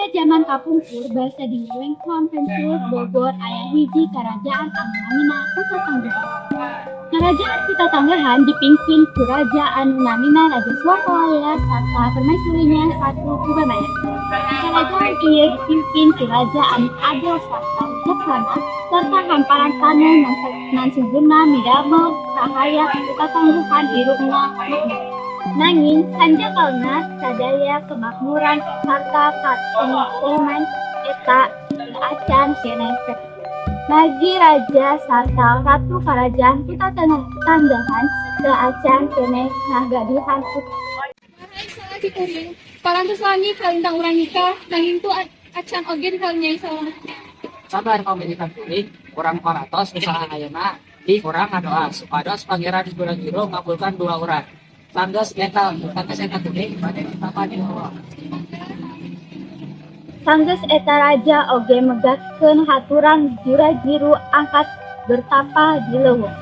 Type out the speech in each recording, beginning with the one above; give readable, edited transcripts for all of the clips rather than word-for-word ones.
Dina jaman kapungkur basa di wewengkon Pencul Bogor aya hiji karajaan anu namina Kuta Tangguhan. Karajaan Kuta Tangguhan dipimpin ku raja anu namina Raja Swartalaya sarta permaisurinya Ratu Purbamana. Karajaan ieu dipimpin ku raja anu adil sarta wijaksana sarta hamparan taneuh nan suguna midamel rahayat Kuta Tangguhan hirupna makmur. Nanging hanjakalna sadaya kemakmuran sarta katentreman eta teu acan keneh. Margi raja sarta ratu karajaan Kuta Tangguhan teu acan keneh ngagaduhan putra. Wahai salaki kuring, parantos lami kalintang urang nikah, nanging tu acan oge dikaruniai salaki. Sabar pamajikan kuring, urang parantos usaha ayeuna di urang ngadoa supados Pangeran Guragiru ngabulkan doa urang. Sanggeus eta kuring bade ditapa di leuweung. Sanggeus eta raja oge megatkeun haturan Guragiru angkat bertapa di leuweung.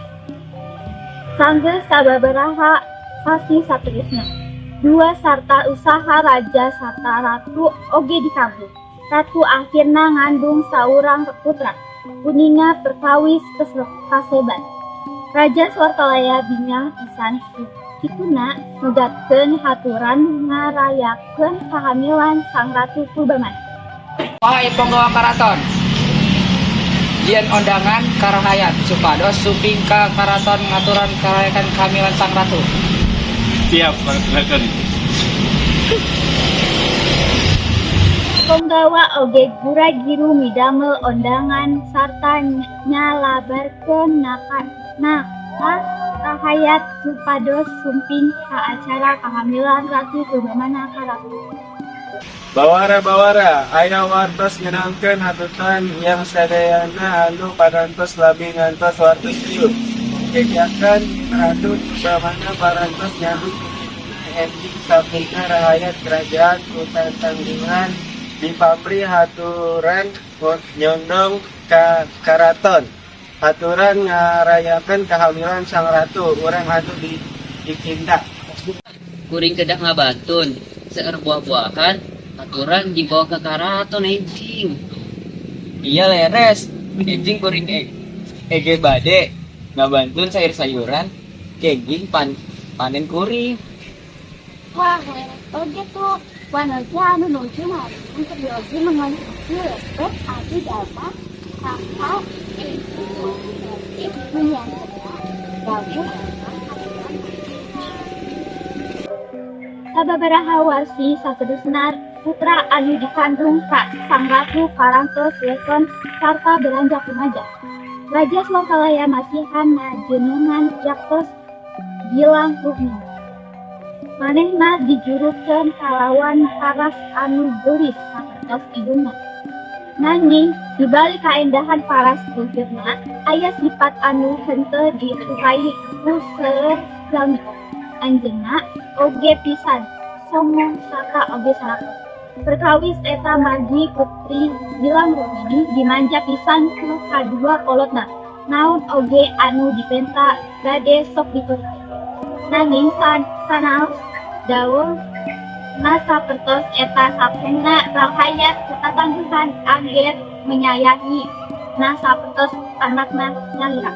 Sanggeus sababaraha sasih saterusna, dua sarta usaha raja sarta ratu oge dikabul. Ratu akhirna ngandung saurang putra, uninga perkawis kasebat. Raja Swartalaya bingah pisan kituna megatkeun haturan ngarayakeun kahamilan sang Ratu Purbamana. Wahai ponggawa karaton, jieun ondangan ka rahayat supados sumping ka karaton ngaturan ngarayakeun kehamilan sang ratu. Siap, laksanakan. Ponggawa oge guragiru midamel ondangan sarta nyalabarkeun ka rahayat supados sumping ka acara kahamilan Ratu Purbamana ka ratu. Bawara bawara, aya wartos ngenangkeun hatutan yang sadayana anu parantos lami ngantos wartos ieu. Kegiatan Ratu Purbamana parantos nyambut enjing sapika rahayat kerajaan Kuta Tangguhan dipapri haturan nyondong ka karaton. Haturan ngarayakeun kehamilan sang ratu, urang atuh di dikinda. Kuring kedah ngabantun seueur buah-buahan aturan dibawa ke karaton enjing. Iya leres, enjing kuring ege bade ngabantun sayur-sayuran kenging panen kuring. Wah, leres oge tuh. Wanoja anu nuju ngariung peryogi mengonsumsi lepet abdi damel saha enjing kuring menyangga dawuh haturan. Sababaraha warsi saterusna putra anu dikandung ka sang ratu parantos weken sarta beranjak rumaja. Raja Swartalaya masihan ngajenengan yaktos Gilang Rukmini. Manehna dijurukeun kalawan paras anu geulis sapertos indungna. Nanging dibalik kaendahan paras luhurna aya sifat anu henteu disukai ku seueur jalmi. Anjeunna oge pisan sombong sarta oge sarakah. Perkawis eta margi putri Gilang Rukmini dimanja pisan ku kadua kolotna. Naon oge anu dipenta bade sok dituruti. Nanging sanaos dawuh sapertos eta saprengna rahayat Kuta Tangguhan angger menyayangi na sapertos anakna nyalira.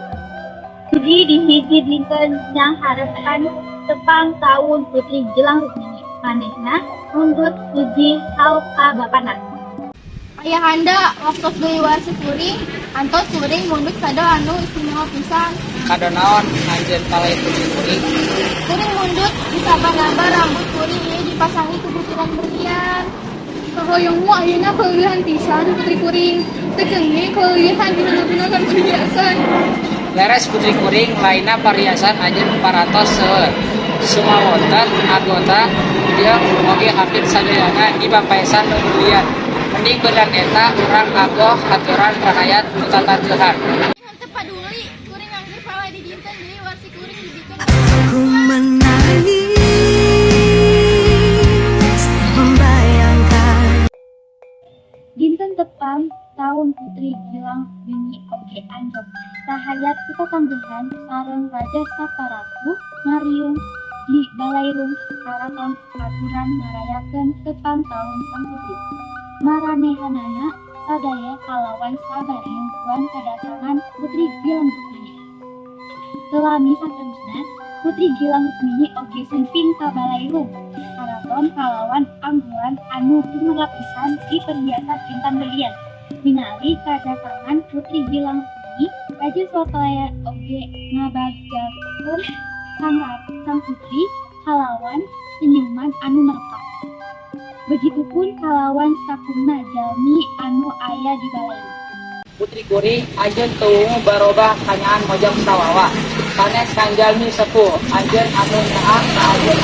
Dugi di hiji dinten nyanghareupan tepang taun putri Gilang Rukmini, manehna mundut hiji hal ka bapana. Ayahanda, waktu deui warsi kuring, antos kuring mundut kado anu istimewa pisan. Kado naon anjeun palai putri kuring? Kuring mundut disaban-saban rambut kuring ieu dipasangi ku butiran berlian. Kahoyongmu ayeuna keleuwihan pisan, putri kuring. Teu kenging keleuwihan dina ngagunakeun perhiasan. Leres, putri kuring, lainna perhiasan anjeun parantos seueur. Sumawonten anggota jeung oge hampir sadayana dipapaesan berlian. Mending beunang eta urang agoh haturan rahayat Kuta Tangguhan. Henteu paduli, kuring angger palai di dinten deui warsi kuring dibikeun. Ku menangis membayangkan. Dinten tepang taun putri Gilang Rukmini oge anjog. Rahayat Kuta Tangguhan sareng raja sarta ratu ngariung di balairung karaton aturan ngarayakeun tepang taun sang putri. Maranehanana sadaya kalawan sabar nungguan kedatangan Putri Gilang Rukmini. Teu lami saterusna, Putri Gilang Rukmini oge sumping ka balairung karaton kalawan anggulan anu tumerlap pisan di perhiasan intan berlian. Ningali kadatangan Putri Gilang Rukmini, Raja Swakalaya oge ngabagjakeun sang putri kalawan senyuman anu merekah. Begitupun kalawan sakumna jalmi anu aya di balairung. Putri kuring, anjeun teu wungu barobah kanyaan mojang sawawa. Sanes kanjalmi sepuh, anjeun anu nyaah ka anjeun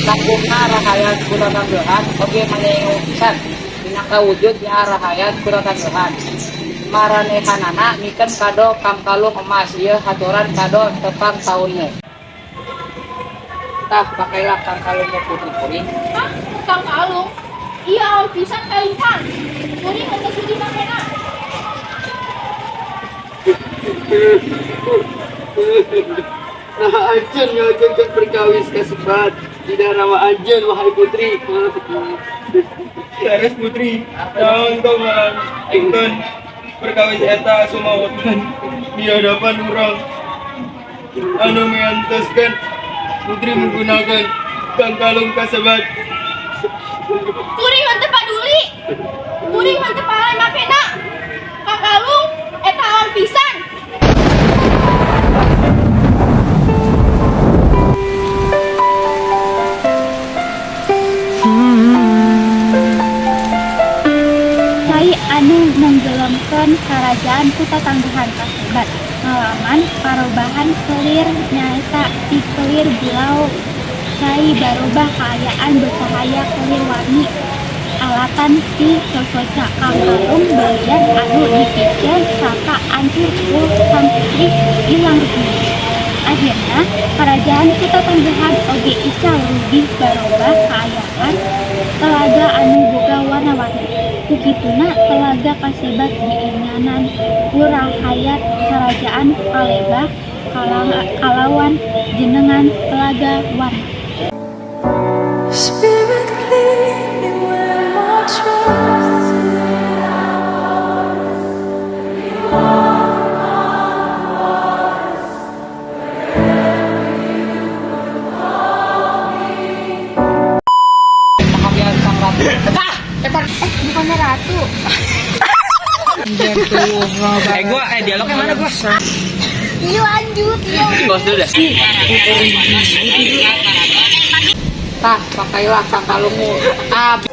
langkungna rahayat Kutha oge manyengu pisan. Dina kawujud nyaah rahayat Kutha. Maranehanana mikeun kado kangkalung emas, ieu haturan kado tepang taunmu. Tah, pakailah kangkalungmu, putri kuring. Hah? Kang kalung? Iya, awal pisan kalihan. Kuring henteu sudi makena. Nah, anjeun ngagengkeun perkawis kasebat. Tidak nama anjeun, wahai putri. Leres, putri, naon kau ngalangkeun perkawis eta sumawotan di hadapan urang anu miantoskeun putri menggunakan kangkalung kasebat? Kuring henteu paduli. Kuring henteu palay makena. Kang kalung eta awal pisan. Cai anu nenggelamkeun karajaan Kuta Tangguhan kasebat ngalaman parobahan kelir, nyaeta ti kelir bulau cai barobah kaayaan bercahaya kelir warni alatan ti sosoca kangkalung berlian anu dipiceun sarta ancur ku sang putri Gilang Rukmini. Akhirna karajaan Kuta Tangguhan oge ical rugih barobah kaayaan telaga anu boga warna-warni. Ku kituna telaga kasebat diinganan ku rahayat karajaan Palebah kalawan jenengan Telaga Warna. Spirit, lead me where my trust is. Kemuliaan sang ratu. Ah, eta Eh, bukannya ratu. Eh, gua eh dialognya mana gua? Iya, lanjut, iya. Pause dulu dah. Tah, pakailah kangkalungmu. Ah.